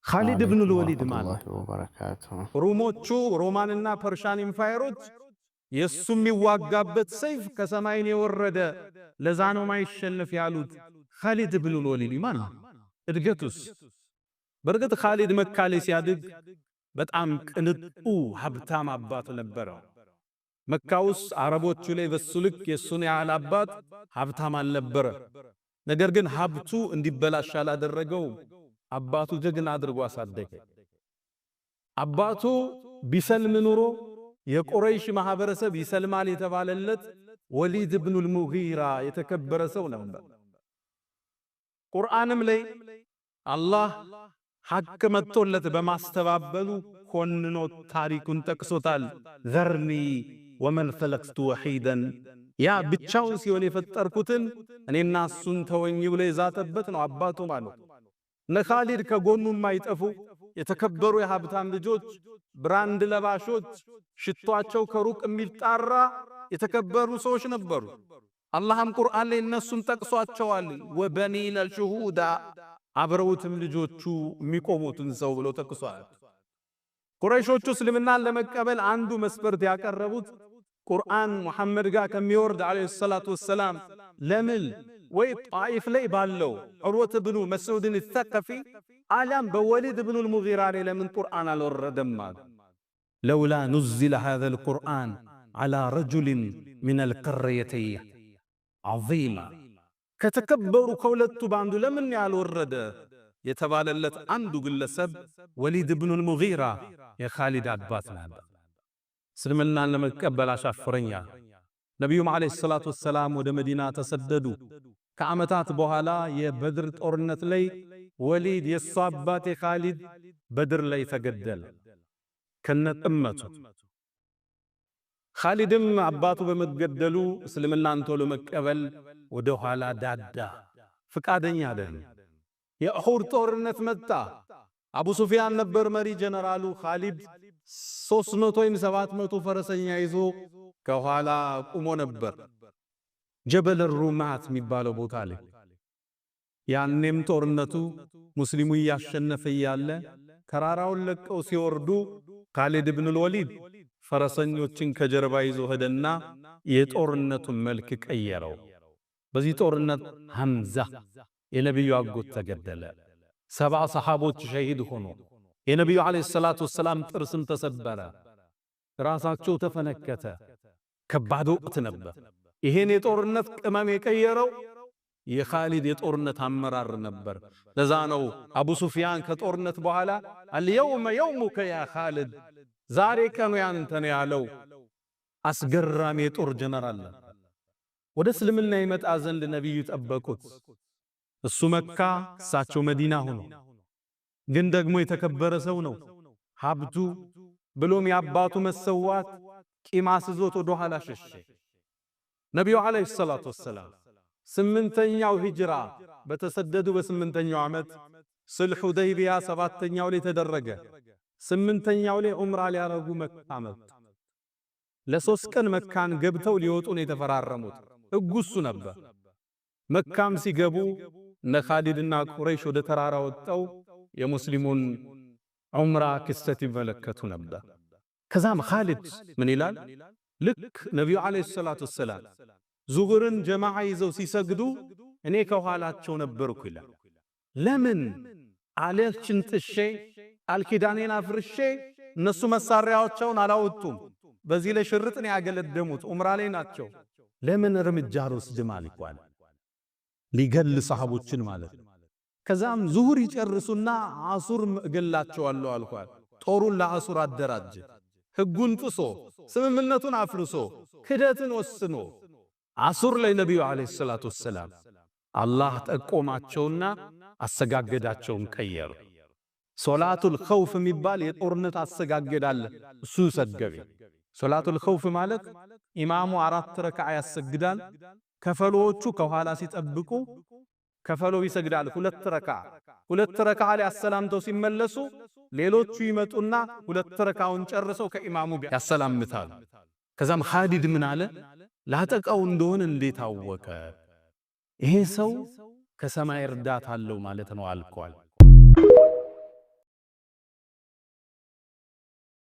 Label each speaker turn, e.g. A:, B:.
A: ካሊድ
B: عليكم
A: ብኑል ወሊድ
B: ورحمة
A: ማለት
B: الله وبركاته።
A: ሩሞቹ ሮማንና Persian Empire ኦች የሱ የሚዋጋበት ሰይፍ ከሰማይን የወረደ ለዛ ነው ማይሸነፍ ያሉት ካሊድ ብኑል ወሊድ ማን ነው? እድገቱስ? በእርግጥ ካሊድ መካ ላይ ሲያድግ በጣም ቅንጡ ሀብታም አባት ነበረው። መካ ውስጥ አረቦቹ ላይ በሱ ልክ የሱን ያህል አባት ሀብታም አልነበረ። ነገር ግን ሀብቱ እንዲበላሽ አላደረገው። አባቱ ጀግና አድርጎ አሳደገ። አባቱ ቢሰልም ኑሮ የቁረይሽ ማህበረሰብ ይሰልማል የተባለለት ወሊድ ብኑል ሙጊራ የተከበረ ሰው ነበር። ቁርአንም ላይ አላህ ሐቅ መጥቶለት በማስተባበሉ ኮንኖ ታሪኩን ጠቅሶታል። ذرني ومن خلقت وحيدا፣ ያ ብቻውን ሲሆን የፈጠርኩትን እኔና እሱን ተወኝ ብሎ የዛተበት ነው አባቱ ማለት። እነ ኻሊድ ከጎኑ የማይጠፉ የተከበሩ የሀብታም ልጆች፣ brand ለባሾች፣ ሽቷቸው ከሩቅ የሚጣራ የተከበሩ ሰዎች ነበሩ። አላህም ቁርአን ላይ እነሱን ጠቅሷቸዋል። وبنين شهودا፣ አብረውትም ልጆቹ የሚቆሙትን ሰው ብሎ ጠቅሷል። ቁረይሾቹ እስልምናን ለመቀበል አንዱ መስፈርት ያቀረቡት ቁርአን ሙሐመድ ጋር ከሚወርድ عليه الصلاة والسلام ለምን ወይ ጣኢፍ ላይ ባለው ዑርወት ብኑ መስዑድን ተቀፊ አሊያም በወሊድ ብኑል ሙጊራ ላይ ለምን ቁርአን አልወረደም አሉ። لولا نزل هذا القرآن على رجل من القريتين عظيم፣ ከተከበሩ ከሁለቱ በአንዱ ለምን ያልወረደ የተባለለት አንዱ ግለሰብ ወሊድ ብኑል ሙጊራ የኻሊድ አባት ነበር። እስልምናን ለመቀበል አሻፍረኛል። ነቢዩም عليه الصلاة والسلام ወደ መዲና ተሰደዱ። ከዓመታት በኋላ የበድር ጦርነት ላይ ወሊድ የሱ አባት የኻሊድ በድር ላይ ተገደለ ከነጥመቱ። ኻሊድም አባቱ በመገደሉ እስልምናን ቶሎ መቀበል ወደ ኋላ ዳዳ፣ ፍቃደኛ አይደለም። የኡሑድ ጦርነት መጣ። አቡ ሱፊያን ነበር መሪ ጀነራሉ። ኻሊድ 300 ወይም 700 ፈረሰኛ ይዞ ከኋላ ቁሞ ነበር፣ ጀበል ሩማት የሚባለው ቦታ ላይ። ያኔም ጦርነቱ ሙስሊሙ እያሸነፈ እያለ ተራራውን ለቀው ሲወርዱ ካሊድ ብኑል ወሊድ ፈረሰኞችን ከጀርባ ይዞ ሄደና የጦርነቱን መልክ ቀየረው። በዚህ ጦርነት ሐምዛ የነቢዩ አጎት ተገደለ። 70 ሰሓቦች ሸሂድ ሆኑ። የነቢዩ عليه الصلاة والسلام ጥርስም ተሰበረ፣ ራሳቸው ተፈነከተ። ከባድ ወቅት ነበር። ይሄን የጦርነት ቅመም የቀየረው የኻሊድ የጦርነት አመራር ነበር። ለዛ ነው አቡ ሱፊያን ከጦርነት በኋላ اليوم يومك يا خالد፣ ዛሬ ቀኑ ያንተ ነው ያለው። አስገራሚ የጦር ጀነራል ነበር። ወደ እስልምና ይመጣ ዘንድ ነቢዩ ጠበቁት። እሱ መካ፣ እሳቸው መዲና ሆኖ ግን ደግሞ የተከበረ ሰው ነው። ሀብቱ ብሎም የአባቱ መሰዋት ቂም አስዞት ወደ ኋላ ሸሸ። ነቢዩ عليه الصلاة والسلام 8ኛው ሂጅራ በተሰደዱ በ8ኛው ዓመት ሱልሕ ሁደይቢያ 7ኛው ላይ ተደረገ። 8ኛው ላይ ዑምራ ሊያረጉ መካ መጡ። ለ3 ቀን መካን ገብተው ሊወጡ ነው የተፈራረሙት። ሕጉ እሱ ነበር። መካም ሲገቡ እነ ኻሊድና ቁረይሽ ወደ ተራራ ወጥተው የሙስሊሙን ዑምራ ክስተት ይመለከቱ ነበር። ከዛም ኻሊድ ምን ይላል? ልክ ነቢዩ عليه الصلاة والسلام ዙሁርን ጀማዓ ይዘው ሲሰግዱ እኔ ከኋላቸው ነበርኩ ይላል። ለምን አለችን ጥሼ ቃል ኪዳኔን አፍርሼ፣ እነሱ መሳሪያዎቻቸውን አላወጡም። በዚህ ላይ ሽርጥን ያገለደሙት ዑምራ ላይ ናቸው። ለምን እርምጃ አልወስድም አልኳል። ሊገል ሰሃቦችን ማለት ነው። ከዛም ዙሁር ይጨርሱና አሱር እገላቸዋለሁ አልኳል። ጦሩን ለአሱር አደራጀ። ህጉን ጥሶ ስምምነቱን አፍርሶ ክደትን ወስኖ አሱር ላይ ነቢዩ عليه الصلاة والسلام አላህ ጠቆማቸውና አሰጋገዳቸውን ቀየሩ። صلاة الخوف የሚባል የጦርነት አሰጋገድ አለ። እሱ ሰገቢ صلاة الخوف ማለት ኢማሙ አራት ረክዓ ያሰግዳል። ከፈሎዎቹ ከኋላ ሲጠብቁ ከፈሎ ይሰግዳል ሁለት ረክዓ። ሁለት ረክዓ ላይ አሰላምተው ሲመለሱ ሌሎቹ ይመጡና ሁለት ረክዓውን ጨርሰው ከኢማሙ ጋር ያሰላምታሉ። ከዛም ኻሊድ ምን አለ? ላጠቃው እንደሆነ እንዴት አወቀ? ይሄ ሰው ከሰማይ እርዳታ አለው ማለት ነው አልኳል።